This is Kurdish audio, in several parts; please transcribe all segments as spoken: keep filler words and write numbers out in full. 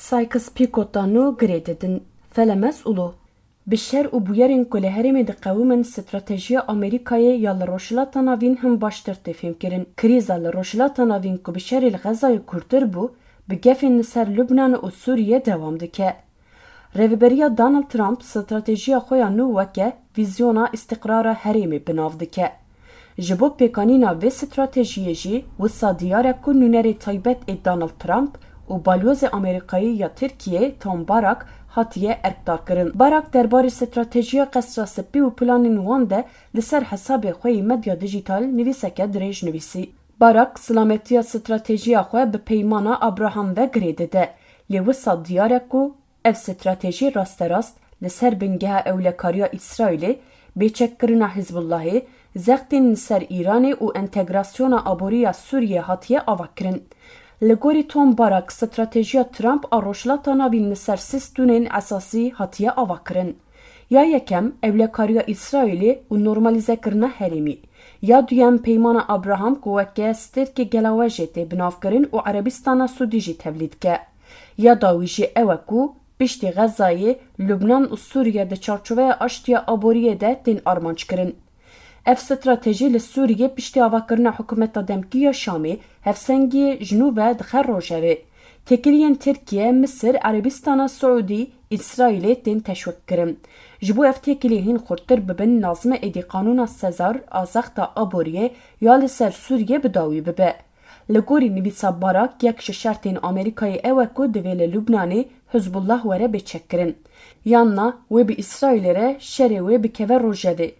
Sykes-Picot da nû girê didin. Felemes û lo. Bi şer û bûyerên ku li herêmê diqewimin, stratejiya Amerîkayê ya li Rojhilata Navîn hin baştir tê fêmkirin. Krîza li Rojhilata Navîn ku bi şerê li Xezayê kûrtir bû, bi gefên li ser Lubnan û Sûriye dewam dike. Rêveberiya Donald Trump stratejiya xwe ya nû weke vîzyona îstiqrara herêmê bi nav dike. Ji bo pêkanîna vê stratejiyê jî wisa diyar e ku nûnerê taybet ê Donald Trump û balyozê Amerîkayî ya Tirkiyê Tom Barak hatiye erkdarkirin. Barak derbarê stratejiya Qesra Spî û planên wan de li ser hesabê xwe yê medya dijîtal nivîseke dirêj nivîsî. Barak silametiya stratejiya xwe bi Peymana Abraham ve girê dide, lê wisa diyar e ku ev stratejî rasterast li ser bingeha ewlekariya Îsraîlê, bêçekkirina Hizbullahê, zextên li ser Îranê û entegrasyona aborî ya Sûriyê hatiye avakirin. Li gorî Tom Barak, stratejiya Trump a Rojhilata Navîn li ser sê stûnên esasî hatiye avakirin. Ya yekem, ewlekariya Îsraîlê û normalîzekirina herêmî. Ya duyem, Peymana Abraham ku weke stêrkê gela we jê tê binavkirin û Erebistana Sûdî jî tevlî dike. Ya dawî jî ew e ku piştî Xezayê, Lubnan û Sûriye di çarçoveya aştiya aboriyê de tên armanckirin. Ev stratejî li Sûriyê piştî avakirina hikûmeta demkî ya Şamê, hevsengiyê ji nû ve dixe rojevê. Têkiliyên Tirkiye, Misir, Erebistana Siûdî, Îsraîlê tên teşwîqkirin. Ji bo ev têkiliyê hîn xurttir bibin, lazim e êdî qanûna Sezar a zexta aboriyê ya li ser Sûriyê bi dawî bibe. Li gorî nivîsa Barak, yek ji şertên Amerîkayê ew e ku divê li Lubnanê Hizbullah were bêçekkirin. Yan na wê bi Îsraîlê re şerê wê bikeve rojevê.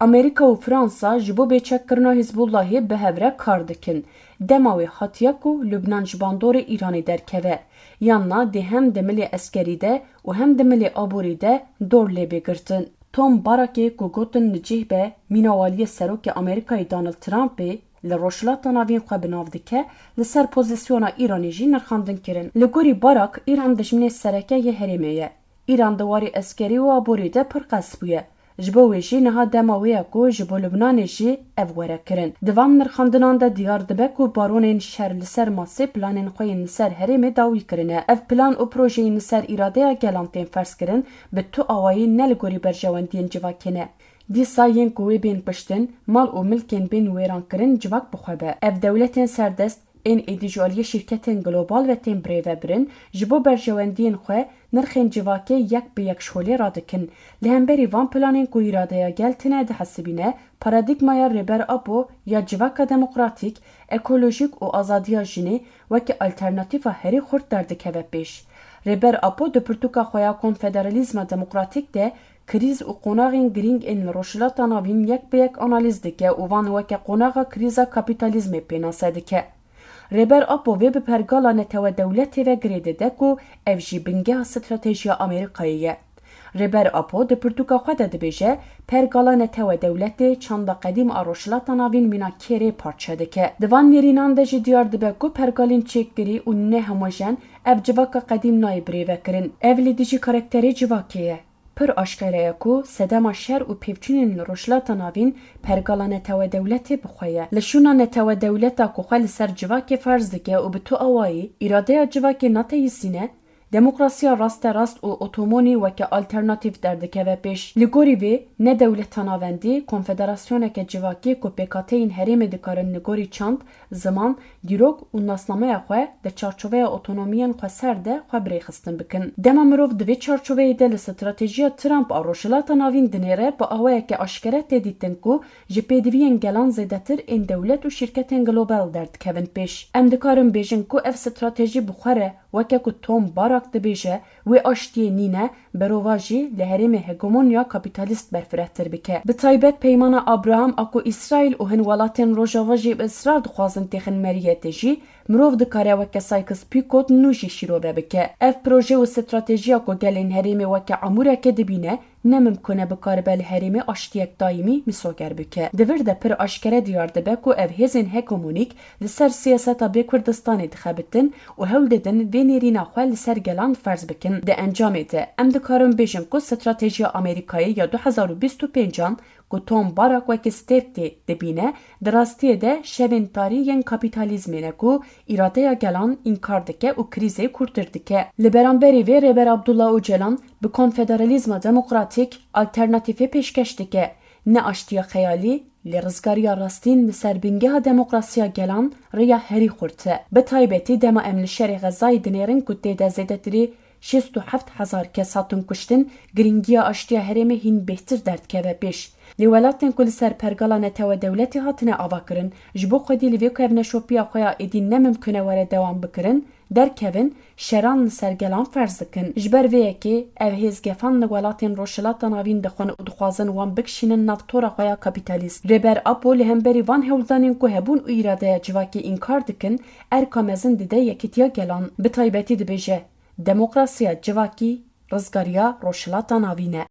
Amerîka û Fransa ji bo bêçekkirina Hizbullahê bi hev re kar dikin. Dema wê hatiye ku Lubnan ji bandorê Îranê derkeve. Yan na dê hem di milê eskerî de û hem di milê aborî de dor lê bê girtin. Tom Barakê ku gotin li cih be mîna waliyê serokê Amerîkayê Donald Trumpê li Rojhilata Navîn xwe bi nav dike, li ser pozîsyona Îranê jî nirxandin kirin. Li gorî Barak, Îran dijminê sereke yê herêmê ye. Îran di warê eskerî û aborî de pir qels bûye. Ji bo wê jî niha dema wê ye ku ji bo Lubnanê jî ev were kirin. Di van nirxandinan de diyar dibe ku baronên şer li ser masê planên xwe yên li ser herêmê dawî kirine. Ev plan û projeyên li ser îradeya gelan tên ferzkirin, bi tu awayî ne li gorî berjewendiyên civakê ne. Dîsa yên ku wê bên kuştin, mal û milkên bên wêrankirin civak bi xwe be. Ev dewletên serdest ên êdî ji aliyê şîrketên global ve tên birêvebirin, ji bo berjewendiyên xwe nirxên civakê yek bi yek ji holê radikin. Li hemberî van planên ku îradeya gel tune dihesibîne, paradîgmaya Rêber Apo ya civaka demokratîk, ekolojîk û azadiya jinê weke alternatîfa herî xurt derdikeve pêş. Rêber Apo di pirtûka xwe ya Konfederalîzma Demokratîk de krîz û qonaxên girîng ên li Rojhilata Navîn yek bi yek analîz dike û van weke qonaxa krîza kapîtalîzmê pênase dike. Rêber Apo vê bi pergala netewe dewletê ve girê dide ku ev jî bingeha stratejiya Amerîkayê ye. Rêber Apo di pirtûka xwe de dibêje, pergala netewe dewletê çanda qedîm a Rojhilata Navîn mîna kêrê parçe dike. Di van nêrînan de jî diyar dibe ku pergalên çêkirî û nehomojen ev civaka qedîm nayê birêvekirin. Ev li dijî karakterê civakê ye. Pir aşkere ye ku sedema şer û pêvçûnên li Rojhilata Navîn pergala netewe dewletê bi xwe ye. Li şûna netewe dewleta ku xwe li ser civakê ferz dike û bi tu awayî îradeya civakê nateyisîne, demokrasiya rasterast û otomonî weke alternatîf derdikeve pêş. Li gorî vê, ne dewleta navendî, konfederasyoneke civakî ku pêkhateyên herêmê dikarin li gorî çand, ziman, dîrok û nasnameya xwe di çarçoveya otonomiyên xweser de xwe birêxistin bikin. Dema mirov di vê çarçoveyê de li stratejiya Trump a Rojhilata Navîn dinêre, bi awayeke aşkere tê dîtin ku ji pêdiviyên gelan zêdetir ên dewlet û şîrketên global derdikevin pêş. Em dikarin bêjin ku ev stratejî bi xwe re, weke ku Tom Barak dibêje, wê aştiyê nîne, berovajî li herêmê hegemonya kapîtalîst berfirehtir bike. Bi taybet peymana Abraham a ku Îsraîl û hin welatên Rojava jî bi israr dixwazin têxin meriyetê jî, mirov dikare weke Sykes-Picot nû jî şîrove bike. Ev proje û stratejiya ku gelên herêmê weke amûreke dibîne, ne mimkun e bikaribe li herêmê aştiyek daîmî misoger bike. Di vir de pir aşkere diyar dibe ku ev hêzên hegemonîk li ser siyaseta bê Kurdistanê dixebitin û hewl didin vê nêrîna xwe li ser gelan ferz bikin. Di encamê de em dikarin bêjin ku stratejiya Amerîkayê ya du hezar û bîst û pêncan ku Tom Barak wekî stêrkê dibîne, di rastiyê de şevên tarî yên kapîtalîzmê ne ku îradeya gelan înkar dike û krîzê kûrtir dike. Li beramberî vê Rêber Abdullah Ocalan bi konfederalîzma demokratîk alternatîfê pêşkeş dike, ne aştiya xeyalî, lê rizgariya rastîn li ser bingeha demokrasiya gelan rêya herî xurt e. Bi taybetî dema em li şerê Xezayê dinêrin ku tê de zêdetirî şêst û heft hezar kes hatin kuştin, girîngiya aştiya herêmê hîn bêhtir derdikeve pêş. Lê welatên ku li ser pergala netewe dewletê hatine avakirin, ji bo xwedî li vê kevneşopiya xwe ya êdî ne mimkun e were dewam bikirin, derkevin, şeran li ser gelan ferz dikin. Ji ber vê yekê ev hêz gefan li welatên Rojhilata Navîn dixwin û dixwazin wan bikişînin nav tora xwe ya kapîtalîst. Rêber Apo li hemberî van hewldanên ku hebûn û îradeya civakî înkar dikin, erka mezin dide yekîtiya gelan. Bi taybetî dibêje, demokrasiya civakî rizgariya Rojhilata Navîn e.